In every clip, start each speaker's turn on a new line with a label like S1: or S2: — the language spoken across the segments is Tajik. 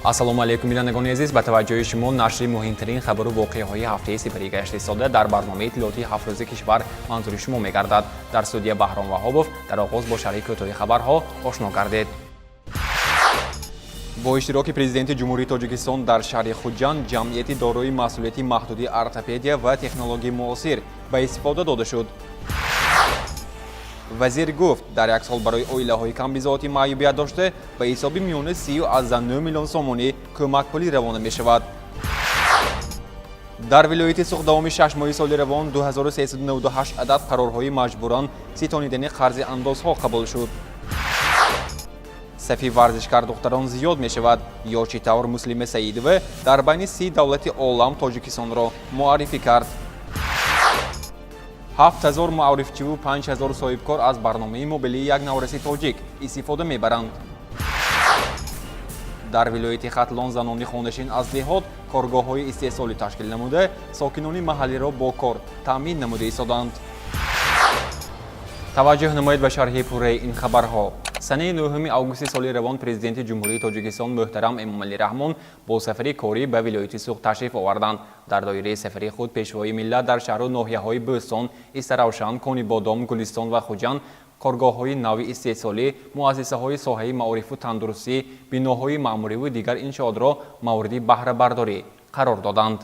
S1: Ассалому алайкум, бинандагони азиз! Ба таваҷҷӯҳи шумо нашри муҳимтарин хабару воқеаҳои ҳафтаи сипарӣ гашта истода дар барномаи иттилоотии «7 рӯзи кишвар» манзури шумо мегардад. Дар студия Баҳром Ваҳобов. Дар оғоз бо шарҳи кӯтоҳи хабарҳо ошно гардед. Бо иштироки Президенти Ҷумҳурии Тоҷикистон дар шаҳри Хуҷанд ҷамъияти дорои масъулияти маҳдуди «Ортопедия ва технологияи муосир» ба истифода дода шуд. Вазир гуфт, дар як сол барои оилаҳои камбизоати маъюбият дошта ба ҳисоби миёна 30,9 миллион сомонӣ кӯмакпулӣ равона мешавад. Дар вилояти Суғд давоми 6 моҳи соли равон 2398 адад қарорҳои маҷбуран ситонидани қарзи андозҳо қабул шуд. Сафи варзишкар духтарон зиёд мешавад ё чӣ тавр Муслима Саидова дар байни 30 давлати олам Тоҷикистонро муаррифӣ кард. 7000 маорифчиву 5000 соҳибкор аз барномаи мобилии «Як навраси тоҷик» истифода мебаранд. Дар вилояти Хатлон занони хонашин аз деҳот коргоҳҳои истеҳсолӣ ташкил намуда, сокинони маҳаллиро бо кор таъмин намуда истодаанд. Таваҷҷӯҳ намоед ба шарҳи пурраи ин хабарҳо. Санаи 9 августи соли равон Президенти Ҷумҳурии Тоҷикистон муҳтарам Эмомалӣ Раҳмон бо сафари корӣ ба вилояти Суғд ташриф оварданд. Дар доираи сафари худ Пешвои миллат дар шаҳру ноҳияҳои Бӯстон, Истаравшан, Конибодом, Гулистон ва Хуҷанд коргоҳҳои нави истеҳсолӣ, муассисаҳои соҳаи маорифу тандурустӣ, биноҳои маъмуриву дигар иншоотро мавриди баҳрабардорӣ қарор доданд.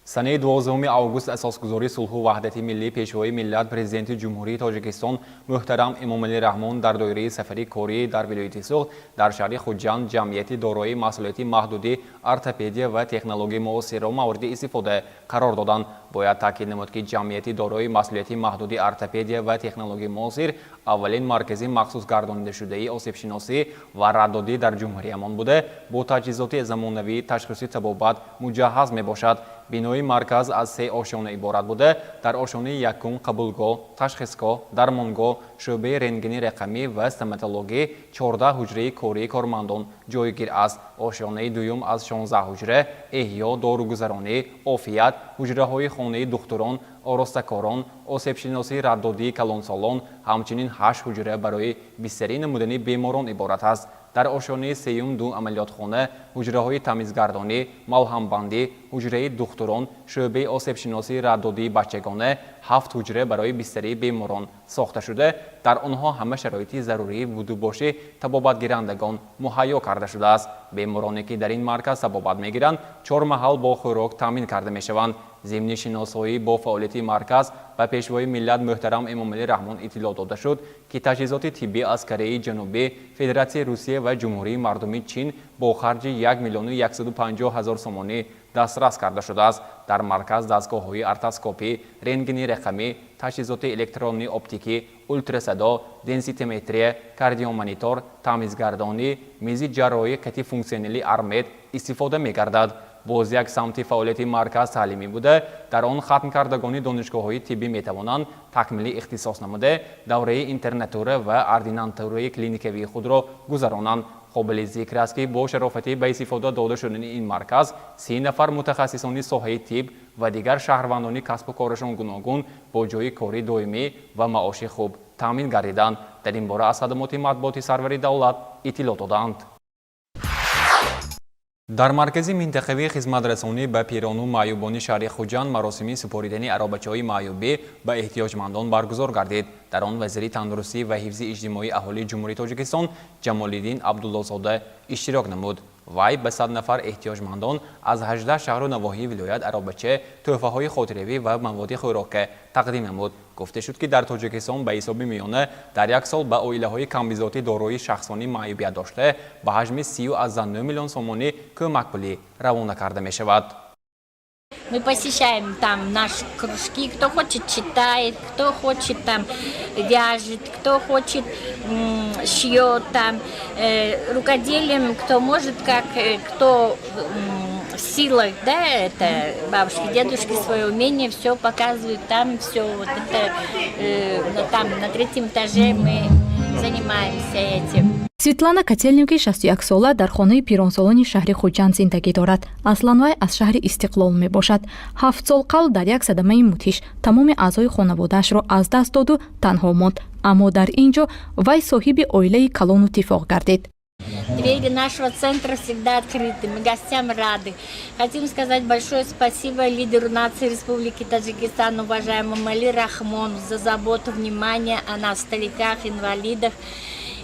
S1: Санаи 12 август, асосгузори сулҳу ваҳдати миллӣ, Пешвои миллат, Президенти Ҷумҳурии Тоҷикистон муҳтарам Эмомалӣ Раҳмон дар доираи сафари корӣ дар вилояти Суғд дар шаҳри Хуҷанд ҷамъияти дорои масъулияти маҳдуди «Ортопедия ва технологияи муосирро» мавриди истифода қарор доданд. Бояд таъкид намуд, ки ҷамъияти дорои масъулияти маҳдуди «Ортопедия ва технологияи муосир» аввалин маркази махсус гардонидашудаи осебшиносӣ ва раддодӣ дар ҷумҳуриямон буда, бо таҷҳизоти замонавии ташхису табобат муҷаҳҳаз мебошад. Бинои марказ аз се ошёна иборат буда, дар ошёнаи якум қабулгоҳ, ташхисгоҳ, дармонгоҳ, шӯъбаи рентгени рақамӣ ва стоматологӣ, 14 ҳуҷраи кории кормандон ҷойгир аст. Ошёнаи дуюм аз 16 ҳуҷра, эҳё, доругузаронӣ, офият, ҳуҷраҳои хонаи духтурон, оростакорон, осебшиносии раддодии калонсолон, ҳамчунин ҳашт ҳуҷра барои бистарӣ намудани беморон иборат аст. Дар ошёнаи сеюм ду амалиётхона, ҳуҷраҳои тамизгардонӣ, малҳамбандӣ, ҳуҷраи духтурон, шӯъбаи осебшиносии раддодии бачагона, ҳафт ҳуҷра барои бистарии беморон сохта шуда, дар онҳо ҳама шароити зарурии будубоши табобатгирандагон муҳайё карда шудааст. Бемороне, ки дар ин марказ табобат мегиранд, чор маҳал бо хӯрок таъмин карда мешаванд. Зимни шиносоӣ бо фаъолияти марказ ба Пешвои миллат муҳтарам Эмомалӣ Раҳмон иттилоъ дода шуд, ки таҷҳизоти тиббӣ аз Кореяи Ҷанубӣ, Федератсияи Русия ва Ҷумҳурии Мардумии Чин бо харҷи 1 миллиону 150 ҳазор сомонӣ дастрас карда шудааст. Дар марказ дастгоҳҳои артроскопӣ, рентгени рақамӣ, таҷҳизоти электронӣ оптикӣ, ултрасадо, денситометрия, кардиомонитор, тамизгардонӣ, мизи ҷарроҳӣ қати функсионали Армед истифода мегардад. Боз як самти фаъолияти марказ таълимӣ буда, дар он хатмкардагони донишгоҳҳои тиббӣ метавонанд такмили ихтисос намуда, давраи интернатура ва ординатураи клиникавии худро гузаронанд. Қобили зикр аст, ки бо шарофати ба истифода дода шудани ин марказ 30 нафар мутахассисони соҳаи тиб ва дигар шаҳрвандони касбу корашон гуногун бо ҷойи кори доимӣ ва маоши хуб таъмин гардиданд. Дар ин бора аз хадамоти матбуоти сарвари давлат иттилоъ доданд. Дар маркази минтақавии хизматрасонӣ ба пирону маъюбони шаҳри Хуҷанд маросими супоридани аробачаҳои маъюбӣ ба эҳтиёҷмандон баргузор гардид. Дар он вазири тандурустӣ ва ҳифзи иҷтимоии аҳолии Ҷумҳурии Тоҷикистон Ҷамолиддин Абдуллозода иштирок намуд. Вай ба 100 нафар эҳтиёҷмандон аз 18 шаҳру навоҳии вилоят аробача, тӯҳфаҳои хотиравӣ ва маводи хӯрока тақдим намуд. Гуфта шуд, ки дар Тоҷикистон ба ҳисоби миёна дар як сол ба оилаҳои камбизоатӣ дорои шахсони маъюбият дошта ба ҳаҷми 30,9 миллион сомонӣ кӯмакпулӣ равона карда мешавад.
S2: Мы посещаем там наши кружки, кто хочет, читает, кто хочет, там вяжет, кто хочет, шьет там, рукоделием, кто может, как, кто в силах, да, это бабушки, дедушки свое умение все показывают там, все вот это, там на третьем этаже мы занимаемся этим.
S3: Светлана Котельникова, 61-сола, дар хонаи пиронсолони шаҳри Хуҷанд зиндагӣ дорад. Аслан вай аз шаҳри Истиқлол мебошад. 7 сол қабл дар як садамаи мудҳиш тамоми аъзои хонаводаашро аз даст доду танҳо монд, аммо дар ин ҷо вай соҳиби оилаи калону тифоқ гардид.
S2: Двери нашего центра всегда открыты, мы гостям рады. Хотим сказать большое спасибо лидеру нации Республики Таджикистан, уважаемому Эмомали Рахмону, за заботу, внимание о нас, стариках, инвалидах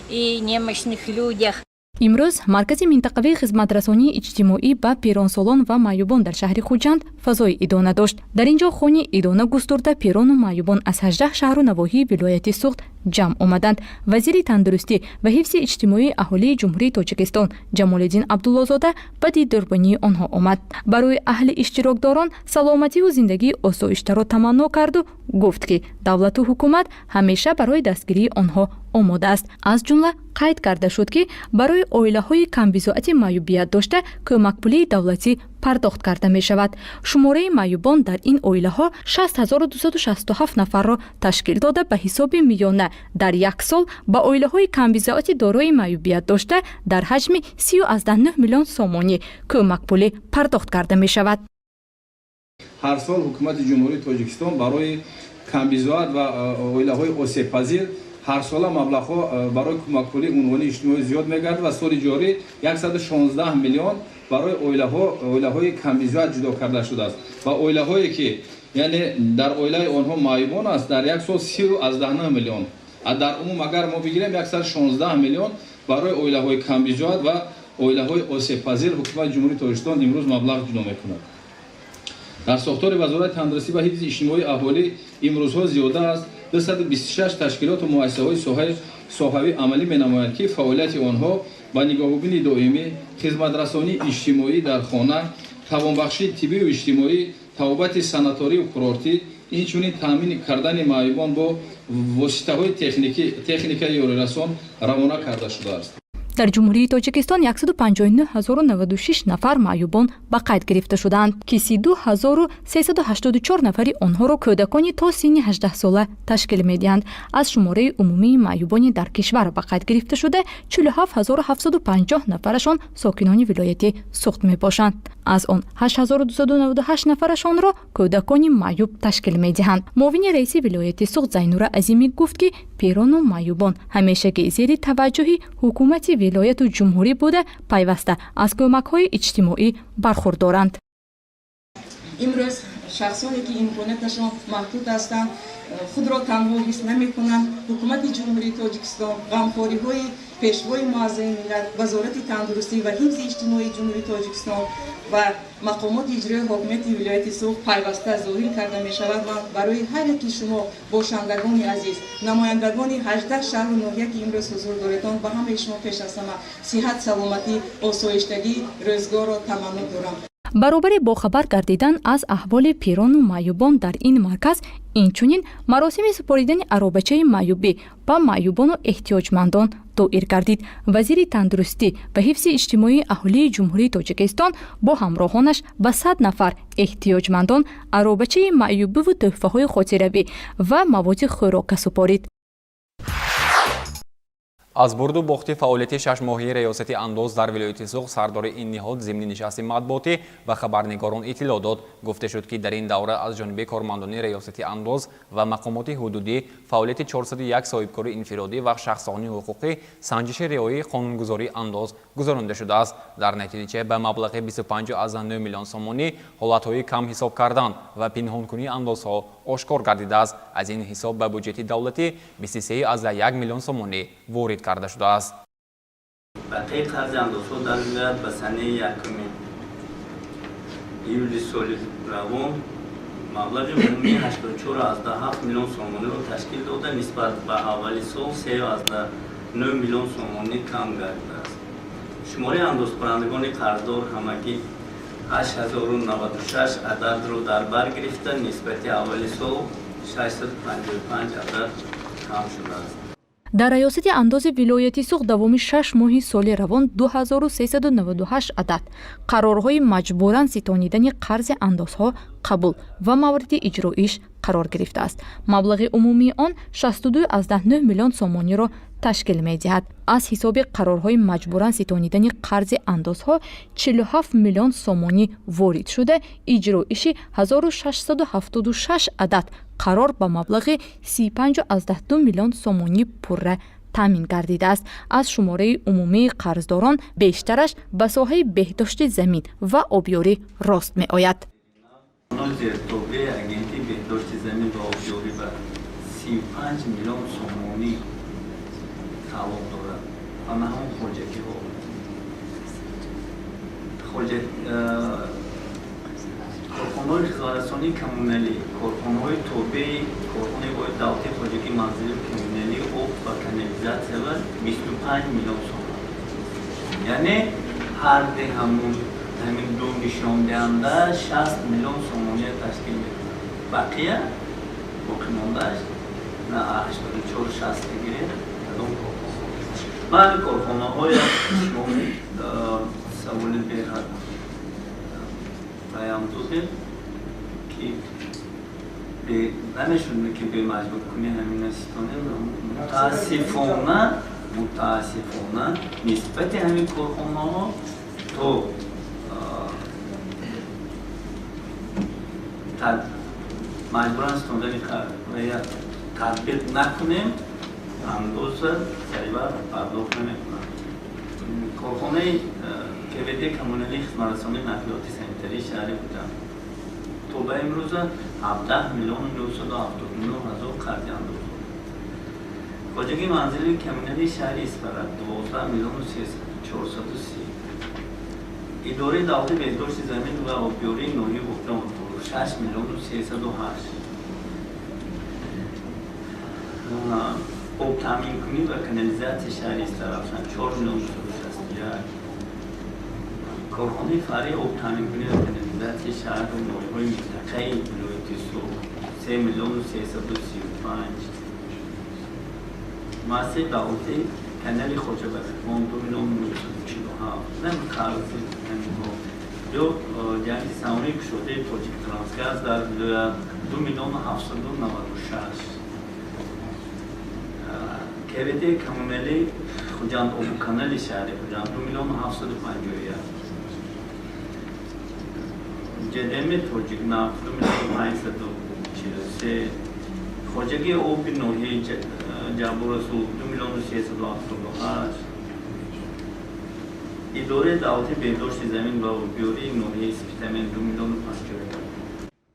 S2: и немощных людях.
S3: Имрӯз маркази минтақавии хизматрасонии иҷтимоӣ ба пиронсолон ва маъюбон дар шаҳри Хуҷанд фазои идона дошт. Дар ин ҷо хони идона густурда, пирону маъюбон аз 18 шаҳру навоҳии вилояти Суғд ҷамъ омаданд. Вазири тандурустӣ ва ҳифзи иҷтимоии аҳолии Ҷумҳурии Тоҷикистон Ҷамолиддин Абдуллозода ба дидорбонии онҳо омад, барои аҳли иштирокдорон саломативу зиндагии осоиштаро таманно карду гуфт, ки давлату ҳукумат ҳамеша барои дастгирии онҳо омода аст. Аз ҷумла қайд карда шуд, ки барои оилаҳои камбизоати маъюбият дошта кӯмакпулии давлатӣ пардохт карда мешавад. Шумораи маъюбон дар ин оилаҳо 6267 нафарро ташкил дода, ба ҳисоби миёна дар як сол ба оилаҳои камбизоати дорои маъюбият дошта дар ҳаҷми 30,9 миллион сомонӣ кӯмакпулӣ пардохт карда мешавад.
S4: Ҳар сол Ҳукумати Ҷумҳурии Тоҷикистон барои камбизоат ва оилаҳои осебпазир ҳарсола маблағҳо барои кӯмакпулии унвонии иҷтимоӣ зиёд мегардад ва соли ҷорӣ 116 миллион барои оилаҳои камбизоат ҷудо карда шудааст ва оилаҳое ки, яъне, дар оилаи онҳо маъюбон аст, дар як сол 30,9 миллион. Дар умум агар мо бигирем, 116 миллион барои оилаҳои камбизоат ва оилаҳои осебпазир Ҳукумати Ҷумҳурии Тоҷикистон имрӯз маблағ ҷудо мекунад. Дар сохтори Вазорати тандурустӣ ва ҳифзи иҷтимоии аҳолӣ имрӯзҳо зиёда аз 226 ташкилоту муассисаҳои соҳавӣ амалӣ менамоянд, ки фаъолияти онҳо ба нигоҳубини доимӣ, хизматрасонии иҷтимоӣ дар хона, тавонбахшии тиббию иҷтимоӣ, табобати санаторию курортӣ, инчунин таъмин кардани маъюбон бо воситаҳои техникаи ёрирасон равона карда шудааст.
S3: Дар Ҷумҳурии Тоҷикистон 159 096 нафар маъюбон ба қайд гирифта шудаанд, ки 32 384 нафари онҳоро кӯдакони то синни 18сола ташкил медиҳанд. Аз шумораи умумии маъюбони дар кишвар ба қайд гирифта шуда 47 750 нафарашон сокинони вилояти Суғд мебошанд. Аз он 8298 нафарашонро кӯдакони маъюб ташкил медиҳанд. Муовини раиси вилояти Суғд Зайнура Азимӣ гуфт, ки пирону маъюбон ҳамешагӣ зери таваҷҷӯҳи ҳукумати вилояту ҷумҳурӣ буда, пайваста аз кӯмакҳои иҷтимоӣ бархурдоранд.
S5: Имрӯз шахсоне ки имконияташон маҳдуд ҳастанд, худро танҳо ҳис намекунанд. Ҳукумати Ҷумҳурии Тоҷикистон, ғамхориҳои Пешвои муаззами миллат, Вазорати тандурустӣ ва ҳифзи иҷтимоии Ҷумҳурии Тоҷикистон ва мақомоти иҷрои ҳокимияти вилояти Суғд пайваста зоҳир карда мешавад. Ман барои ҳар яки шумо, бошандагони азиз, намояндагони 18 шаҳру ноҳия, ки имрӯз ҳузур доредон, ба ҳамаи шумо пеш аз ҳама сиҳат, саломатӣ, осоиштагӣ рӯзгорро таманно дорам.
S3: Баробари бохабар гардидан аз аҳволи пирону маъюбон дар ин марказ, инчунин маросими супоридани аробачаи маъюбӣ ба маъюбону эҳтиёҷмандон доир гардид. Вазири тандурустӣ ва ҳифзи иҷтимоии аҳолии Ҷумҳурии Тоҷикистон бо ҳамроҳонаш ба 100 нафар эҳтиёҷмандон аробачаи маъюбиву тӯҳфаҳои хотиравӣ ва маводи хӯрока супорид.
S1: Аз бурду бохти фаъолияти шашмоҳии Раёсати андоз дар вилояти Суғд сардори ин ниҳод зимни нишасти матбуотӣ ба хабарнигорон иттилоъ дод. Гуфта шуд, ки дар ин давра аз ҷониби кормандони Раёсати андоз ва мақомоти ҳудудӣ фаъолияти 401 соҳибкори инфиродӣ ва шахсони ҳуқуқӣ санҷиши риояи қонунгузории андоз гузаронида шудааст. Дар натиҷа ба маблағи 25,9 миллион сомонӣ ҳолатҳои кам ҳисоб кардан ва пинҳонкунии андозҳо ошкор гардидааст. Аз ин ҳисоб ба буҷети давлатӣ 23,1 миллион сомонӣ ворид карда шудааст.
S6: Бақияи қарзи андозҳо дар вилоят ба санаи 1 июли соли равон маблағи умумии 84,7 миллион сомониро ташкил дода, нисбат ба аввали сол 3,9 миллион сомонӣ кам гардидааст. Шумораи андозхӯрандагони қарздор ҳамагӣ 8096 ададро дар бар гирифта, нисбати аввали сол 655 адад кам шудааст.
S3: Дар Раёсати андози вилояти Суғд давоми 6 моҳи соли равон 2398 адад қарорҳои маҷбуран ситонидани қарзи андозҳо қабул ва мавриди иҷроиш қарор гирифтааст. Маблағи умумии он 62,9 миллион сомониро ташкил медиҳад. Аз ҳисоби қарорҳои маҷбуран ситонидани қарзи андозҳо 47 миллион сомонӣ ворид шуда, иҷроиши 1676 адад қарор ба маблағи 35,2 миллион сомонӣ пурра таъмин гардидааст. Аз шумораи умумии қарздорон бештараш ба соҳаи беҳдошти замин ва обёрӣ рост меояд.
S6: Зертобеи Агентии беҳдошти замин ва обёрӣ ба 35 миллион сомонӣ тааллуқ дорад ва на ҳамон хоҷагиҳо. Корхонаҳои хизматрасонии коммуналӣ, корхонаҳои тобеи корхонаи воҳиди давлатии хоҷагии манзилию коммуналӣ, об ва канализатсия ва 25 миллион сомон, яъне ҳар ҳамун ҳамин ду нишондиҳанда 60 миллион сомония ташкил мекунад. Бақия боқимондааш на 84 60 бигиред, кадом корхона. Ман ҳамин корхонаҳоя, шумо саволи беҳад паём додед, ки намешуд, ки бемаҷбуркунӣ ҳамина ситонем. Мутаассифона, нисбати ҳамин корхонаҳо то маҷбуран ситондани татбиқ накунем, андоза саривақт пардохт намекунанд. Корхонаи КВД коммуналии хизматрасонии нақлиёти санитарии шаҳри Хуҷанд то ба имрӯза 17 миллиону 979 ҳазор қарзи андоз. Хоҷагии манзилии коммуналии шаҳри Исфара 12 миллиону 430. Идораи давлати беҳдошти замин ва обёрии ноҳияи Бохтар 6 миллиону 308. Обтаъминкунӣ ва канализатсияи шаҳри Истаравшан 4 миллиону 261. Корхонаи фаръии обтаъминкунӣ ва канализатсияи шаҳру ноҳияҳои минтақаи вилояти Суғд 3 миллиону 335. Муассисаи давлатии канали Хоҷабақифон 2 миллиону 947. Нем қарзи ҳаминҳо ё ҷамъияти саҳомии кушодаи Тоҷиктрансгаз дар вилоят 2 миллиону 796. КВД коммуналии Хуҷанд обуканали шаҳри Хуҷанд 2 миллиону 751. ЖДМ Тоҷикнафт 2 миллиону 543. Хоҷагии оби ноҳияи Ҷабборасул 2 миллиону 378. Идораи давлатии беҳдошти замин ва обёрии ноҳияи Спитамен 2 миллиону 51.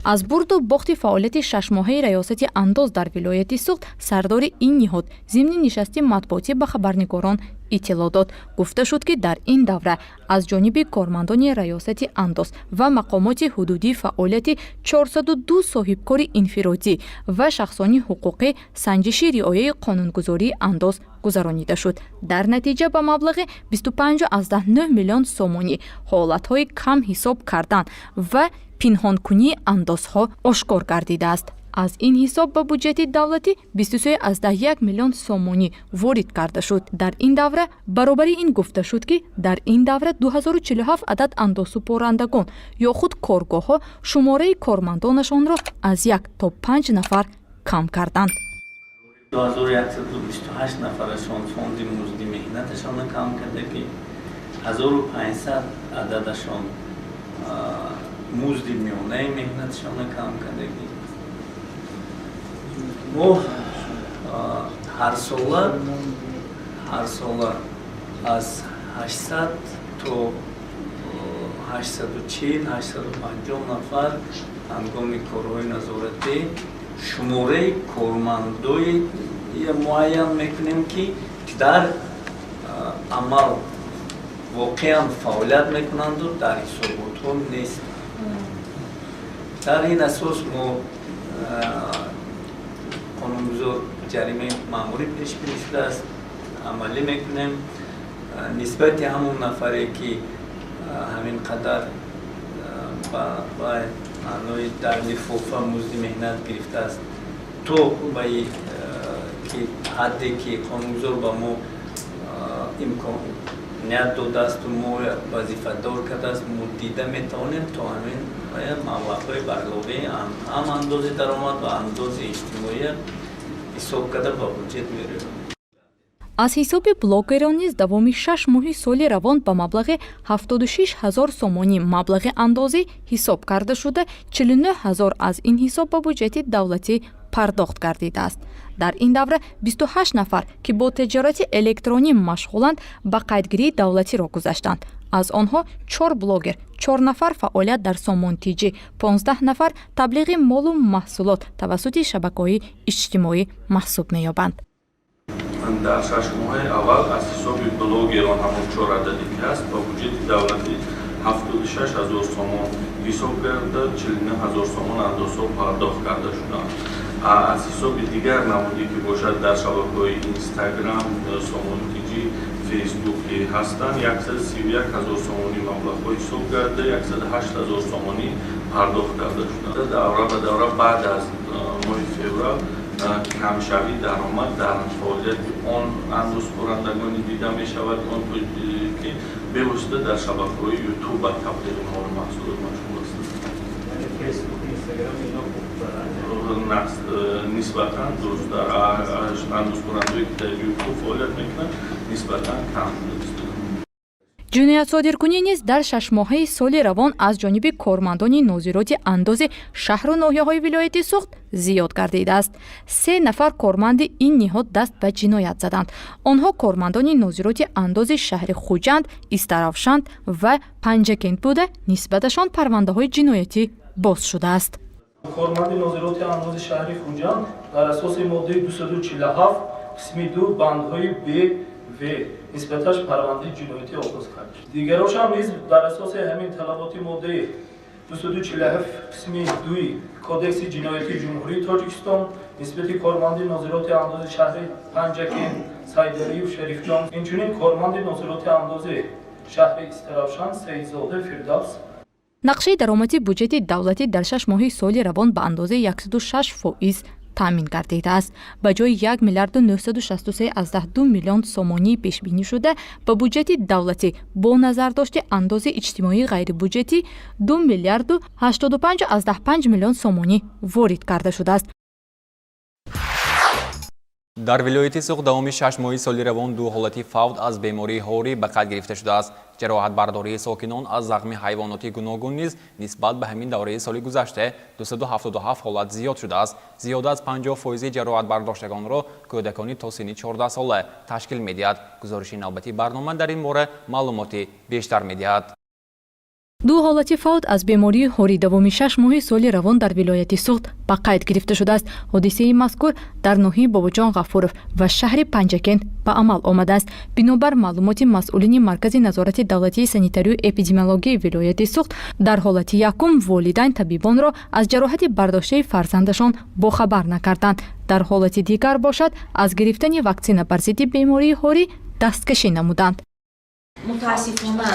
S3: Аз бурду бохти фаъолияти шашмоҳаи Раёсати андоз дар вилояти Суғд сардори ин ниҳод зимни нишасти матбуотӣ ба хабарнигорон иттилоъ дод. Гуфта шуд, ки дар ин давра аз ҷониби кормандони Раёсати андоз ва мақомоти ҳудудӣ фаъолияти 402 соҳибкори инфиродӣ ва шахсони ҳуқуқӣ санҷиши риояи қонунгузории андоз гузаронида шуд. Дар натиҷа ба маблағи 25,9 миллион сомонӣ ҳолатҳои кам ҳисоб кардан ва пинҳонкунии андозҳо ошкор гардидааст. Аз ин ҳисоб ба буҷети давлатӣ 23,1 миллион сомонӣ ворид карда шуд. Дар ин давра баробари ин гуфта шуд, ки дар ин давра 2047 адад андозсупорандагон ё худ коргоҳҳо шумораи кормандонашонро аз як то панҷ нафар кам карданд.
S6: 2128 нафарашон фонди музди меҳнаташонро кам карда, ки 1500 ададашон музди миёнаи меҳнаташонро кам кардагӣ. Мо ҳарсола аз 800 то 840, 850 нафар ҳангоми корҳои назоратӣ шумораи кормандои муайян мекунем, ки дар амал воқеан фаъолият мекунанду дар ҳисоботҳо нест. Дар ин асос мо қонунгузор ҷаримаи маъмурӣ пешбинӣ шудааст, амалӣ мекунем нисбати ҳамон нафаре, ки ҳамин қадар ба маънои дар лифофа музди меҳнат гирифтааст, то ба ки ҳадде ки қонунгузор ба мо имконият додаасту мо вазифадор кардааст, мо дида метавонем, то ҳамин маблағҳои барловаи ҳам андози даромад ва андози иҷтимоия ҳисоб карда ба буҷет мерӯем.
S3: Аз ҳисоби блогерон низ давоми 6 моҳи соли равон ба маблағи 76 ҳазор сомонӣ маблағи андозӣ ҳисоб карда шуда, 49 ҳазор аз ин ҳисоб ба буҷети давлатӣ пардохт гардидааст. Дар ин давра 28 нафар, ки бо тиҷорати электронӣ машғуланд, ба қайдгирии давлатиро гузаштанд. Аз онҳо чор блогер, чор нафар фаъолият дар Сомон Тиҷӣ, 15 нафар таблиғи молу маҳсулот тавассути шабакаҳои иҷтимоӣ маҳсуб меёбанд.
S7: Дар 6 моҳаи аввал аз ҳисоби блогерон, ҳамон чор ададе ки ҳаст, ба буҷети давлатӣ 76 000 сомон ҳисоб карда, 49 000 сомон андозҳо пардохт карда шуданд. Аз ҳисоби дигар намуде ки бошад, дар шабакаҳои Инстаграм, Сомон Тиҷӣ, Фейсбук ки ҳастанд, 131 000 сомонӣ маблағҳо ҳисоб карда, 108 000 сомонӣ пардохт карда шуданд. Давра ба давра баъд аз моҳи феврал камшавии даромад дар фаъолияти он андозпуррандагоне дида мешавад, он ки бевосита дар шабакаҳои Ютуб ба таблиғи молу маҳсулот машғул ҳастанд. Нисбатан дурусттар, андозпуррандое ки дар Ютуб фаъолият мекунанд, нисбатан кам.
S3: Ҷиноятсодиркунӣ низ дар 6 моҳаи соли равон аз ҷониби кормандони нозироти андози шаҳру ноҳияҳои вилояти Суғд зиёд гардидааст. Се нафар корманди ин ниҳод даст ба ҷиноят заданд. Онҳо кормандони нозироти андози шаҳри Хуҷанд, Истаравшан ва Панҷакент буда, нисбаташон парвандаҳои ҷиноятӣ боз шудааст.
S8: Корманди нозироти андози шаҳри Хуҷанд дар асоси моддаи 247 қисми 2 бандҳои б, в нисбаташ парвандаи ҷиноятӣ оғоз кард. Дигарошам низ дар асоси ҳамин талаботи моддаи 247 қисми 2 Кодекси ҷиноятии Ҷумҳурии Тоҷикистон нисбати корманди нозироти андози шаҳри Панҷакент Сайдалиев Шарифҷон, инчунин корманди нозироти андози шаҳри Истаравшан Саидзода Фирдавс.
S3: Нақшаи даромади буҷети давлатӣ дар 6 моҳи соли равон ба андозаи 106% таъмин гардидааст. Ба ҷои 1 миллиарду 963,2 миллион сомонии пешбинишуда, ба буҷети давлатӣ бо назардошти андози иҷтимоии ғайрибуҷетӣ 2 миллиарду 85,5 миллион сомонӣ ворид карда шудааст.
S1: Дар вилояти Суғд давоми 6 моҳи соли равон ду ҳолати фавт аз бемории ҳорӣ ба қайд гирифта шудааст. Ҷароҳатбардории сокинон аз захми ҳайвоноти гуногун низ нисбат ба ҳамин давраи соли гузашта 277 ҳолат зиёд шудааст. Зиёда аз 50 фоизи ҷароҳатбардоштагонро кӯдакони то синни 14 сола ташкил медиҳад. Гузориши навбати барнома дар ин бора маълумоти бештар медиҳад.
S3: Ду ҳолати фавт аз бемории ҳорӣ давоми 6 моҳи соли равон дар вилояти Суғд ба қайд гирифта шудааст. Ҳодисаи мазкур дар ноҳияи Бобоҷон Ғафуров ва шаҳри Панҷакент ба амал омадааст. Бинобар маълумоти масъулини Маркази назорати давлатии санитарию эпидемиологияи вилояти Суғд, дар ҳолати якум волидайн табибонро аз ҷароҳати бардоштаи фарзандашон бохабар накарданд. Дар ҳолати дигар бошад, аз гирифтани ваксина бар зидди бемории ҳорӣ дасткашӣ намуданд.
S9: Мутаассифона,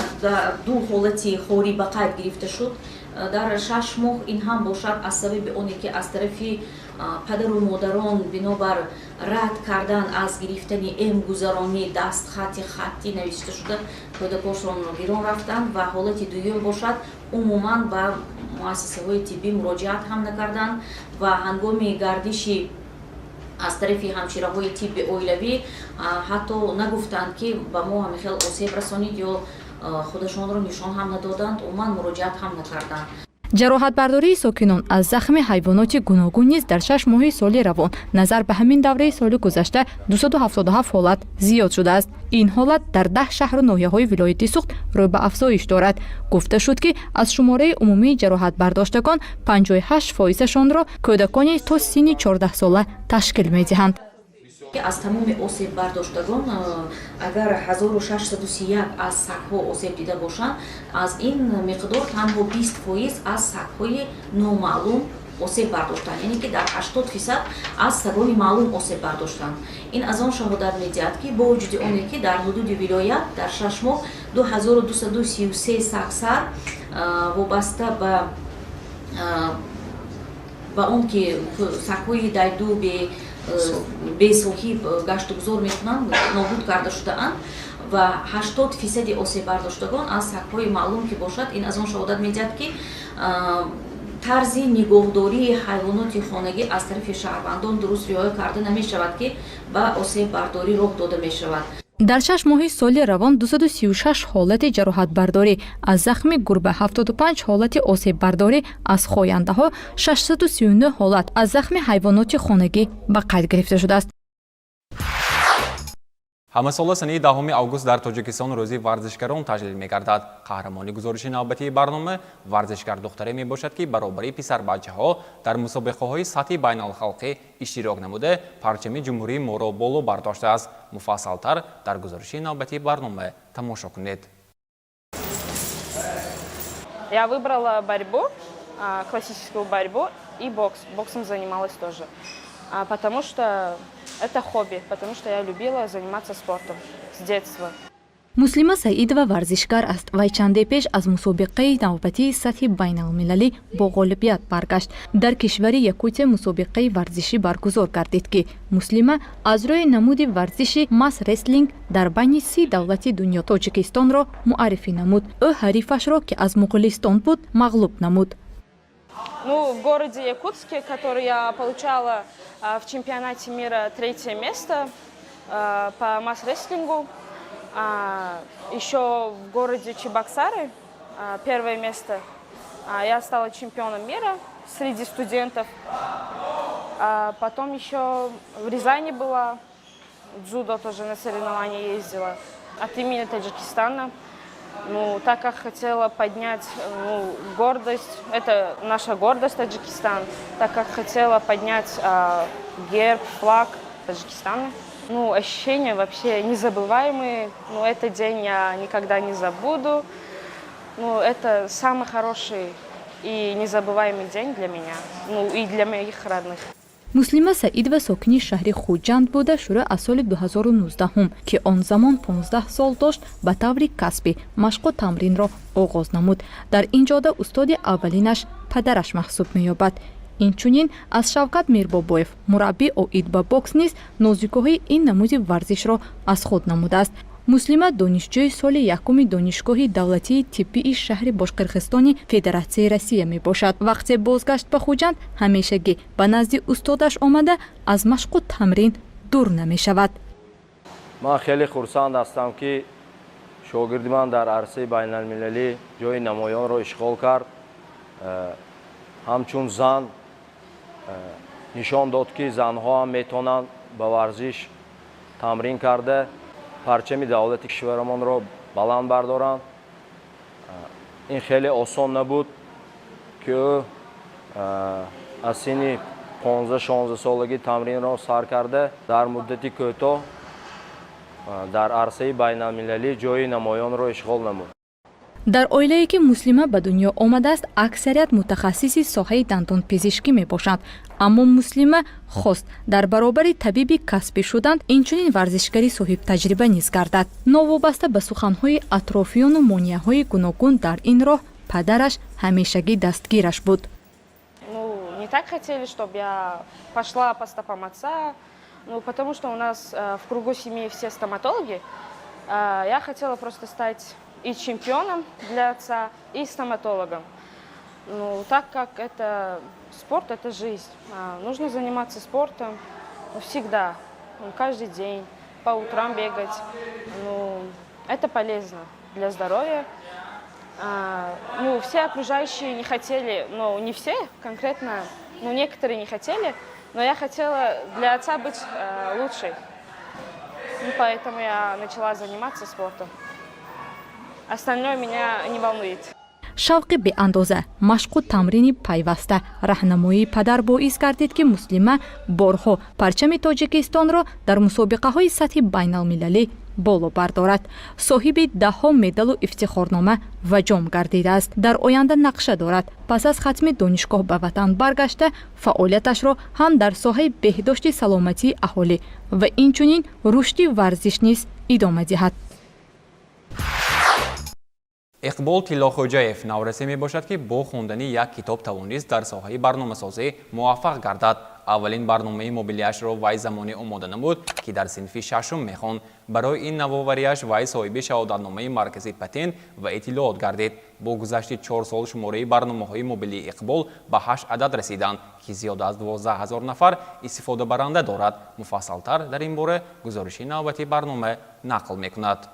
S9: ду ҳолати хорӣ ба қайд гирифта шуд дар 6 моҳ. Ин ҳам бошад аз сабаби оне ки аз тарафи падару модарон бинобар рад кардан аз гирифтани эмгузаронӣ дастхати хаттӣ навишта шуда кӯдакошонро гирон рафтанд, ва ҳолати дуюм бошад, умуман ба муассисаҳои тиббӣ муроҷиат ҳам накарданд ва ҳангоми гардиши аз тарафи ҳамшираҳои тибби оилавӣ ҳатто нагуфтанд, ки ба мо ҳамин хел осеб расонид, ё худашонро нишон ҳам надоданд, умуман муроҷиат ҳам накарданд.
S3: Ҷароҳатбардории сокинон аз захми ҳайвоноти гуногун низ дар 6 моҳи соли равон назар ба ҳамин давраи соли гузашта 277 ҳолат зиёд шудааст. Ин ҳолат дар 10 шаҳру ноҳияҳои вилояти Суғд рӯ ба афзоиш дорад. Гуфта шуд, ки аз шумораи умумии ҷароҳатбардоштагон 58 фоизашонро кӯдакони то синни 14сола ташкил медиҳанд.
S9: Аз тамоми осеббардоштагон агар 1631 аз сагҳо осеб дида бошанд, аз ин миқдор танҳо 20% аз сагҳои номаълум осеб бардоштанд, яъне ки дар 80% аз сагони маълум осеб бардоштанд. Ин аз он шаҳодат медиҳад, ки бо вуҷуди оне ки дар ҳудуди вилоят дар 6 моҳ 2233 сагсар вобаста ба он ки сагҳои дайду бесоҳиб гаштугузор мекунанд, нобуд карда шудаанд ва 80 фисади осеббардоштагон аз сагҳои маълум ки бошад, ин аз он шаҳодат медиҳад, ки тарзи нигоҳдории ҳайвоноти хонагӣ аз тарафи шаҳрвандон дуруст риоя карда намешавад, ки ба осеббардорӣ роҳ дода мешавад.
S3: Дар 6 моҳи соли равон 236 ҳолати ҷароҳатбардорӣ аз захми гурба, 75 ҳолати осеббардорӣ аз хояндаҳо, 639 ҳолат аз захми ҳайвоноти хонагӣ ба қайд гирифта шудааст.
S1: Ҳамасола санаи 10 август дар Тоҷикистон Рӯзи варзишгарон таҷлил мегардад. Қаҳрамони гузориши навбатии барнома варзишгар духтаре мебошад, ки баробари писарбачаҳо дар мусобиқаҳои сатҳи байналхалқӣ иштирок намуда, парчами ҷумҳурии моро боло бардоштааст. Муфассалтар дар гузориши навбатии барнома тамошо кунед.
S10: Я выбрала борьбу, классическую борьбу и бокс. Боксом занималась тоже. Потому что это хобби, потому что я любила заниматься спортом с детства.
S3: Муслима Саидова варзишгар аст. Вай чанде пеш аз мусобиқаи навбатии сатҳи байналмилалӣ бо ғолибият баргашт. Дар кишвари Якутия мусобиқаи варзишӣ баргузор гардид, ки Муслима аз рӯи намуди варзиши мас-рестлинг дар байни 30 давлати дунё Тоҷикистонро муаррифӣ намуд. Ӯ ҳарифашро, ки аз Муғулистон буд, мағлуб намуд.
S10: Ну, в городе Якутске, который я получала в чемпионате мира третье место по мас-рестлингу. Еще в городе Чебоксары первое место. Я стала чемпионом мира среди студентов. Потом еще в Рязани была, дзюдо тоже на соревнования ездила от имени Таджикистана. Ну, так как хотела поднять, ну, гордость, это наша гордость Таджикистан, так как хотела поднять герб, флаг Таджикистана. Ну, ощущения вообще незабываемые. Ну, этот день я никогда не забуду. Ну, это самый хороший и незабываемый день для меня, ну, и для моих родных.
S3: Муслима Саидова сокини шаҳри Хуҷанд буда, шурӯъ аз соли 2019, ки он замон 15 сол дошт, ба таври касбӣ машқу тамринро оғоз намуд. Дар ин ҷода устоди аввалинаш падараш маҳсуб меёбад. Инчунин аз Шавкат Мирбобоев, мураббӣ оид ба бокс, низ нозукиҳои ин намуди варзишро аз худ намудааст. Муслима донишҷӯи соли якуми Донишгоҳи давлатии тиббии шаҳри Бошқирғистони Федератсияи Россия мебошад. Вақте бозгашт ба Хуҷанд, ҳамешагӣ ба назди устодаш омада, аз машқу тамрин дур намешавад.
S11: Ман хеле хурсанд ҳастам, ки шогирди ман дар арсаи байналмилалӣ ҷои намоёнро ишғол кард. Ҳамчун зан нишон дод, ки занҳо ҳам метавонанд ба варзиш тамрин карда, парчами давлати кишварамонро баланд бардоранд. Ин хеле осон набуд, ки ӯ аз синни 15-16 солагӣ тамринро сар карда, дар муддати кӯтоҳ дар арсаи байналмилалӣ ҷои намоёнро ишғол намуд.
S3: Дар оилае, ки Муслима ба дунё омадааст, аксарият мутахассиси соҳаи дандонпизишкӣ мебошанд. Аммо Муслима хост дар баробари табиби касбӣ шудан, инчунин варзишгари соҳибтаҷриба низ гардад. Новобаста ба суханҳои атрофиёну монеаҳои гуногун дар ин роҳ, падараш ҳамешагӣ дастгираш буд.
S10: Ну, не так хотели, чтобы я пошла по стопам отца, ну, потому что у нас в кругу семьи все стоматологи. Я хотела просто стать и чемпионом для отца, и стоматологом. Ну, так как это спорт, это жизнь. Нужно заниматься спортом, ну, всегда, ну, каждый день, по утрам бегать. Ну, это полезно для здоровья. Ну, все окружающие не хотели, ну, не все конкретно, ну, некоторые не хотели, но я хотела для отца быть лучшей. Ну, поэтому я начала заниматься спортом. Остальное меня не волнует.
S3: Шавқи беандоза, машқу тамрини пайваста, раҳнамоии падар боис гардид, ки Муслима борҳо парчами Тоҷикистонро дар мусобиқаҳои сатҳи байналмилалӣ боло бардорад. Соҳиби даҳҳо медалу ифтихорнома ва ҷом гардидааст. Дар оянда нақша дорад, пас аз хатми донишгоҳ ба ватан баргашта, фаъолияташро ҳам дар соҳаи беҳдошти саломатии аҳолӣ ва инчунин рушди варзиш низ идома диҳад.
S1: Иқбол Тиллохӯҷаев наврасе мебошад, ки бо хондани як китоб тавонист дар соҳаи барномасозӣ муваффақ гардад. Аввалин барномаи мобилиашро вай замоне омода намуд, ки дар синфи шашум мехонд. Барои ин навовариаш вай соҳиби шаҳодатномаи Маркази патент ва иттилоот гардид. Бо гузашти 4 сол шумораи барномаҳои мобилии Иқбол ба ҳашт адад расиданд, ки зиёда аз 12 000 нафар истифодабаранда дорад. Муфассалтар дар ин бора гузориши навбати барнома нақл мекунад.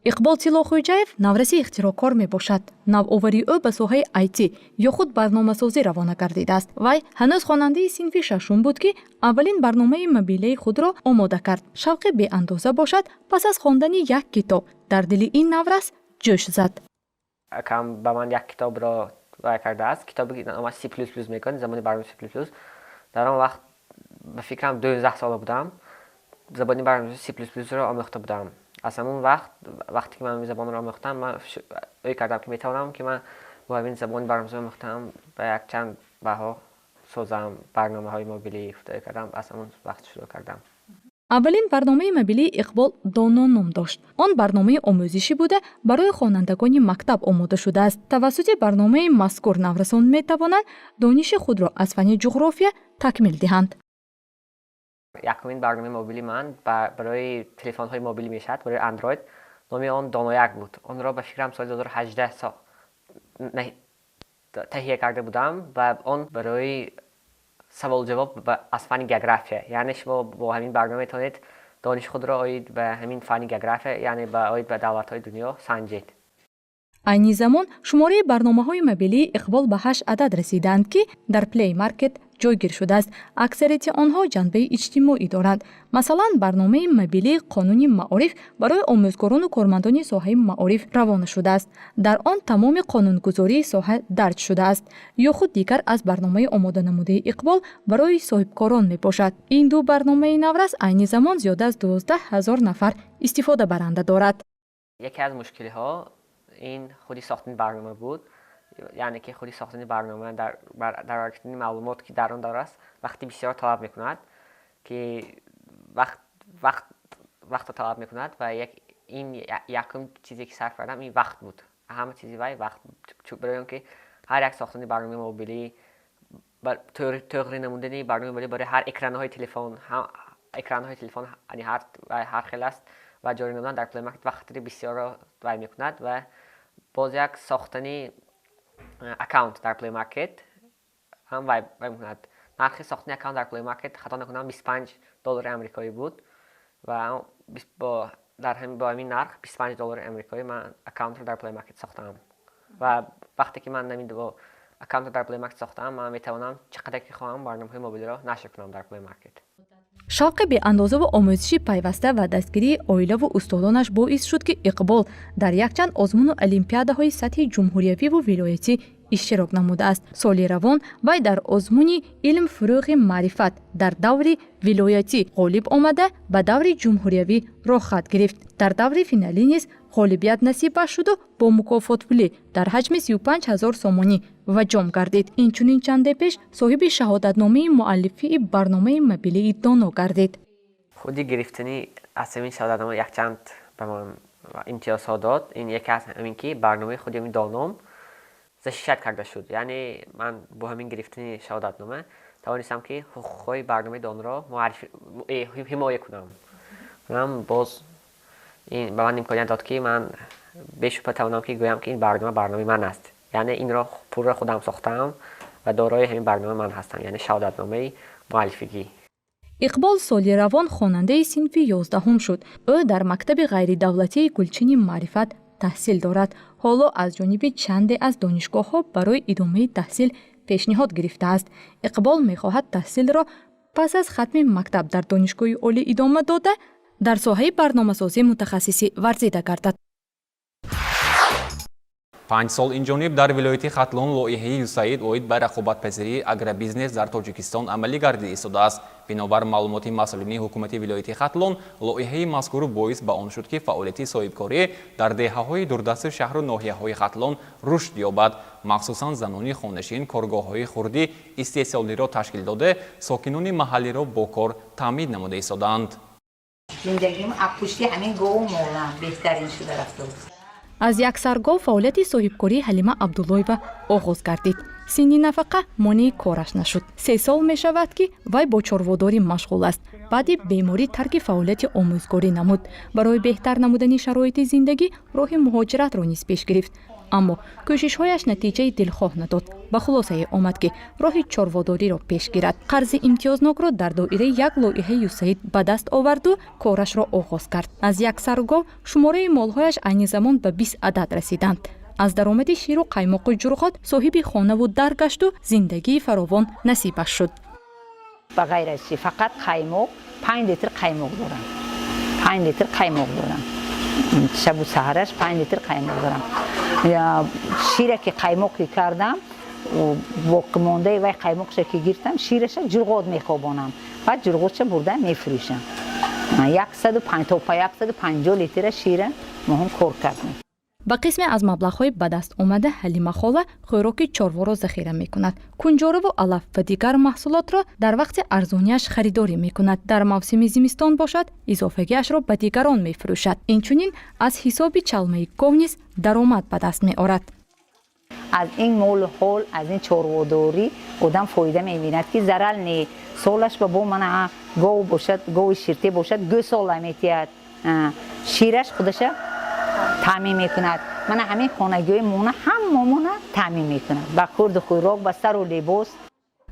S3: Иқбол Тиллохӯҷаев навраси ихтироъкор мебошад. Навоварии ӯ ба соҳаи IT ё худ барномасозӣ равона гардидааст. Вай ҳанӯз хонандаи синфи шашум буд, ки аввалин барномаи мобилаи худро омода кард. Шавқи беандоза бошад, пас аз хондани як китоб дар дили ин наврас ҷӯш зад.
S12: Акам ба ман як китобро вай кардааст, китобе номаш C++ мекунад, забони барномаи C++. Дар он вақт, ба фикрам, 12 сола будам, забони барномаи C++-ро омӯхта будам. Аз ҳамон вақт, вақте ки ман ин забонро омӯхтам, ман ӯй кардам, ки метавонам, ки ман бо ҳамин забони барномасозӣ омӯхтам, ба якчанд баҳо созам барномаҳои мобилӣ. Ӯй кардам, аз ҳамон вақт шурӯъ кардам.
S3: Аввалин барномаи мобилии Иқбол «Доно» ном дошт. Он барномаи омӯзишӣ буда, барои хонандагони мактаб омода шудааст. Тавассути барномаи мазкур наврасон метавонанд дониши худро аз фанни ҷуғрофия такмил диҳанд.
S12: Якумин барномаи мобилии ман барои телефонҳои мобилӣ мешавад, барои Андроид. Номи он «Донояк» буд. Онро, ба фикрам, соли 2018 таҳия карда будам ва он барои саволҷавоб аз фанни география, яъне шумо бо ҳамин барнома метавонед дониши худро оид ба ҳамин фанни география, яъне оид ба давлатҳои дунё санҷед.
S3: Айни замон шумораи барномаҳои мобилии Иқбол ба ҳашт адад расидаанд, ки дар Play Market ҷойгир шудааст. Аксарияти онҳо ҷанбаи иҷтимоӣ доранд. Масалан, барномаи мобилии «Қонуни маориф» барои омӯзгорону кормандони соҳаи маориф равона шудааст. Дар он тамоми қонунгузории соҳа дарҷ шудааст. Ё худ дигар аз барномаи омоданамудаи Иқбол барои соҳибкорон мебошад. Ин ду барномаи наврас айни замон зиёда аз 12 000 нафар истифодабаранда дорад.
S12: Яке аз мушкилиҳо ин худи сохтани барнома буд, яъне ки худи сохтани барнома, дар баровардани маълумот, ки дар он дор аст, вақти бисёр талаб мекунад, ки вақтро талаб мекунад. Ва ин якум чизе, ки сарф кардам, ин вақт буд. Ҳама чизи вай вақт, барои он ки ҳар як сохтани барномаи мобилӣ, тӯғри намудани барномаи мобилӣ барои ҳар экранҳои телефон, экранҳои телефон ҳар хел аст, ва ҷорӣ намудан дар Play Market вақти бисёрро вай мекунад. Ва боз як сохтани аккаунт дар Play Market ҳам вай мекунад. Нархи сохтани аккаунт дар Play Market, хато накунам, 25 доллари амрикоӣ буд ва бо ҳамин нарх, 25 доллари амрикоӣ, ман аккаунтро дар Play Market сохтам. Ва вақте ки ман ҳамин аккаунтро дар Play Market сохтам, ман метавонам чӣ қадар ки хоҳам барномаҳои мобилиро нашр кунам дар Play Market.
S3: Шавқи беандозаву омӯзиши пайваста ва дастгирии оилаву устодонаш боис шуд, ки Иқбол дар якчанд озмуну олимпиадаҳои сатҳи ҷумҳуриявиву вилоятӣ иштирок намудааст. Соли равон вай дар озмуни «Илм фурӯғи маърифат» дар даври вилоятӣ ғолиб омада, ба даври ҷумҳуриявӣ роҳхат гирифт. Дар даври финалӣ низ ғолибият насибаш шуду бо мукофотпулӣ дар ҳаҷми 35 ҳазор сомонӣ ва ҷом гардид. Инчунин чанде пеш соҳиби шаҳодатномаи муаллифии барномаи мобилии «Доно» гардид.
S12: Худи гирифтани аз ҳамин шаҳодатнома якчанд ба ман имтиёзҳо дод. Ин яке аз ҳамин, ки барномаи худи ҳамин «Доном» защищать карда шуд, яъне ман бо ҳамин гирифтани шаҳодатнома тавонистам, ки ҳуқуқҳои барномаи «Донро» ҳимоя кунам. Боз ин ба ман имконият дод, ки ман бешубҳа тавонам, ки гӯям, ки ин барнома барномаи ман аст, яъне инро пурра худам сохтаам ва дорои ҳамин барнома ман ҳастам, яъне шаҳодатномаи муаллифигӣ.
S3: Иқбол соли равон хонандаи синфи 11-ум шуд. Ӯ дар мактаби ғайридавлатии «Гулчини маърифат» таҳсил дорад. Ҳоло аз ҷониби чанде аз донишгоҳҳо барои идомаи таҳсил пешниҳод гирифтааст. Иқбол мехоҳад таҳсилро пас аз хатми мактаб дар донишгоҳи олӣ идома дода, дар соҳаи барномасозӣ мутахассисӣ варзида гардад.
S1: 5 сол инҷониб дар вилояти Хатлон лоиҳаи ЮСАИД оид ба рақобатпазирии агробизнес дар Тоҷикистон амалӣ гардида истодааст. Бинобар маълумоти масъулини ҳукумати вилояти Хатлон, лоиҳаи мазкур боис ба он шуд, ки фаъолияти соҳибкорӣ дар деҳаҳои дурдасти шаҳру ноҳияҳои Хатлон рушд ёбад. Махсусан занони хонашин коргоҳҳои хурди истеҳсолиро ташкил дода, сокинони маҳаллиро бо кор таъмин намуда истодаанд.
S13: Зиндагим аз пушти ҳамин гову молам беҳтарин шуда рафтааст.
S3: Аз як саргов фаъолияти соҳибкории Ҳалима Абдуллоева оғоз гардид. Синни нафақа монеи кораш нашуд. 3 сол мешавад, ки вай бо чорводорӣ машғул аст. Баъди беморӣ тарки фаъолияти омӯзгорӣ намуд. Барои беҳтар намудани шароити зиндагӣ роҳи муҳоҷиратро низ пеш гирифт. Аммо кӯшишҳояш натиҷаи дилхоҳ надод. Ба хулосае омад, ки роҳи чорводориро пеш гирад. Қарзи имтиёзнокро дар доираи як лоиҳаи ЮСАИД ба даст оварду корашро оғоз кард. Аз як саргов шумораи молҳояш айни замон ба 20 адад расиданд. Аз даромади ширу қаймоқу ҷурғот соҳиби хонаву дар гашту зиндагии фаровон насибаш шуд.
S13: Ба ғайр аз чи фақат қаймоқ, 5 литр қаймоқ дорам. 5 литр қаймоқ дорам. Шабу саҳараш 5 литр қаймоқ дорам. Шира ки қаймоқи кардам, боқимондаи вай қаймоқша ки гиртам, шираша ҷурғот мехобонам. Баъд ҷурғотша бурда мефурӯшам. 105 то 150 литра шира моҳом кор кардем.
S3: Ба қисме аз маблағҳои ба даст омада Ҳалима хола хӯроки чорворо захира мекунад. Кунҷораву алаф ва дигар маҳсулотро дар вақти арзонияш харидорӣ мекунад. Дар мавсими зимистон бошад, изофагиашро ба дигарон мефурӯшад. Инчунин аз ҳисоби чалмаи гов низ даромад ба даст меорад.
S13: Аз ин молу ҳол, аз ин чорводорӣ одам фоида мебинад, ки зарал не. Солаш ба бо мана гов бошад, гови ширте бошад, гӯсола метиҳад. Шираш худаша таъмин мекунад. Мана ҳамин хонагиҳои мона ҳамамона таъмин мекунад. Ба хурду хӯрок, ба сару либос.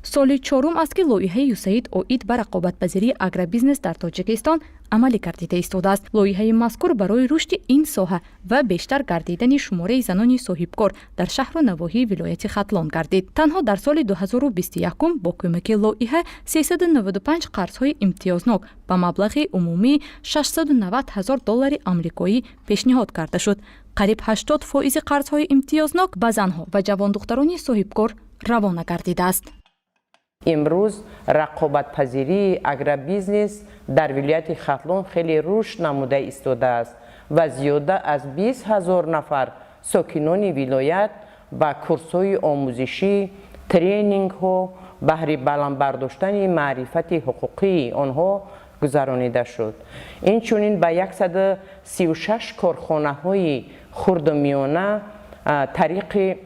S3: Соли чорум аст, ки лоиҳаи ЮСАИД оид ба рақобатпазирии агробизнес дар Тоҷикистон амалӣ гардида истодааст. Лоиҳаи мазкур барои рушди ин соҳа ва бештар гардидани шумораи занони соҳибкор дар шаҳру навоҳии вилояти Хатлон гардид. Танҳо дар соли 2021 бо кӯмаки лоиҳа 395 қарзҳои имтиёзнок ба маблағи умумии 690 ҳазор доллари амрикоӣ пешниҳод карда шуд. Қариб 80% қарзҳои имтиёзнок ба занҳо ва ҷавондухтарони соҳибкор равона гардидааст.
S14: Имрӯз рақобатпазирии агробизнес дар вилояти Хатлон хеле рушд намуда истодааст ва зиёда аз 20 ҳазор нафар сокинони вилоят ба курсҳои омӯзишӣ, тренингҳо баҳри баланд бардоштани маърифати ҳуқуқии онҳо гузаронида шуд. Инчунин ба 136 корхонаҳои хурду миёна тариқи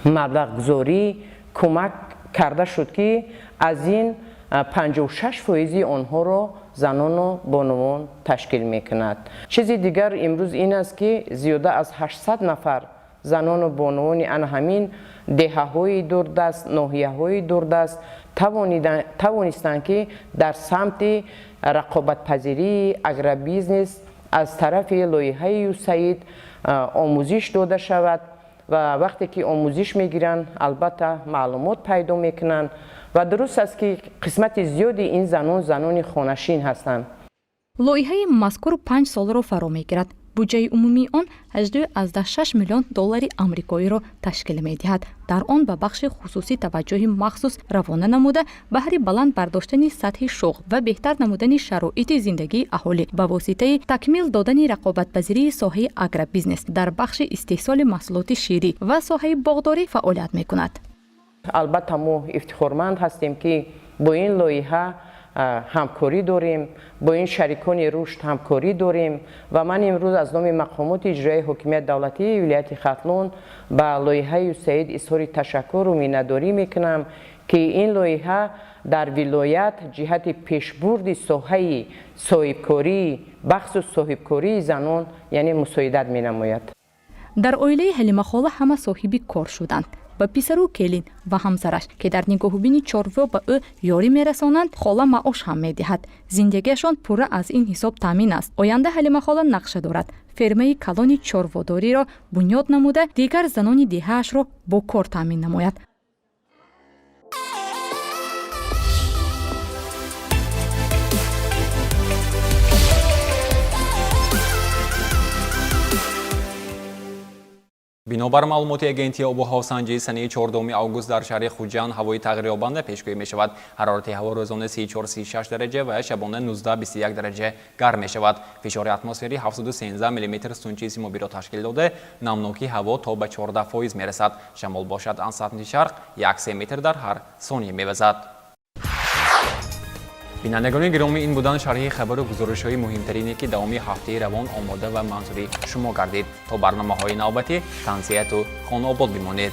S14: маблағгузорӣ кӯмак карда шуд, ки аз ин 56% онҳоро занону бонувон ташкил мекунад. Чизи дигар имрӯз ин аст, ки зиёда аз 800 нафар занону бонувони ана ҳамин деҳаҳои дурдаст, ноҳияҳои дурдаст тавонистанд, ки дар самти рақобатпазирии агробизнес аз тарафи лоиҳаи ЮСАИД омӯзиш дода шавад ва вақте ки омӯзиш мегиранд, албатта маълумот пайдо мекунанд. Ва дуруст аст, ки қисмати зиёди ин занон занони хонашин ҳастанд.
S3: Лоиҳаи мазкур 5 солро фаро мегирад. Буҷаи умумии он 8,6 миллион доллари амрикоиро ташкил медиҳад. Дар он ба бахши хусусӣ таваҷҷӯҳи махсус равона намуда, баҳри баланд бардоштани сатҳи шуғл ва беҳтар намудани шароити зиндагии аҳолӣ ба воситаи такмил додани рақобатпазирии соҳаи агробизнес дар бахши истеҳсоли маҳсулоти ширӣ ва соҳаи боғдорӣ фаъолият мекунад.
S14: Албатта, мо ифтихорманд ҳастем, ки бо ин лоиҳа ҳамкорӣ дорем, бо ин шарикони рушд ҳамкорӣ дорем. Ва ман имрӯз аз номи мақомоти иҷроияи ҳокимияти давлатии вилояти Хатлон ба лоиҳаи ЮСАИД изҳори ташаккуру миннатдорӣ мекунам, ки ин лоиҳа дар вилоят ҷиҳати пешбурди соҳаи соҳибкорӣ, бахсус соҳибкории занон, яъне мусоидат менамояд.
S3: Дар оилаи Ҳалимахола ҳама соҳиби кор шуданд. Ба писару келин ва ҳамсараш, ки дар нигоҳубини чорво ба ӯ ёрӣ мерасонанд, хола маош ҳам медиҳад. Зиндагиашон пурра аз ин ҳисоб таъмин аст. Оянда Ҳалимахола нақша дорад фермаи калони чорводориро бунёд намуда, дигар занони деҳаашро бо кор таъмин намояд.
S1: Бинобар маълумоти агентии обуҳавосанҷии, санаи 4 август дар шаҳри Хуҷанд ҳавои тағйирёбанда пешгӯӣ мешавад. Ҳарорати ҳаво рӯзона 34-36 дараҷа ва шабона 19-21 дараҷа гарм мешавад. Фишори атмосферӣ 713 мм сутунчаи симобиро ташкил дода, намнокии ҳаво то ба 14% мерасад. Шамол бошад аз самти шарқ 1-3 метр дар ҳар сония мевазад. Бинандагони гиромӣ, ин буданд шарҳи хабару гузоришҳои муҳимтарине, ки давоми ҳафтаи равон омода ва манзури шумо гардид. То барномаҳои навбатӣ тансиҳату хонаобод бимонед.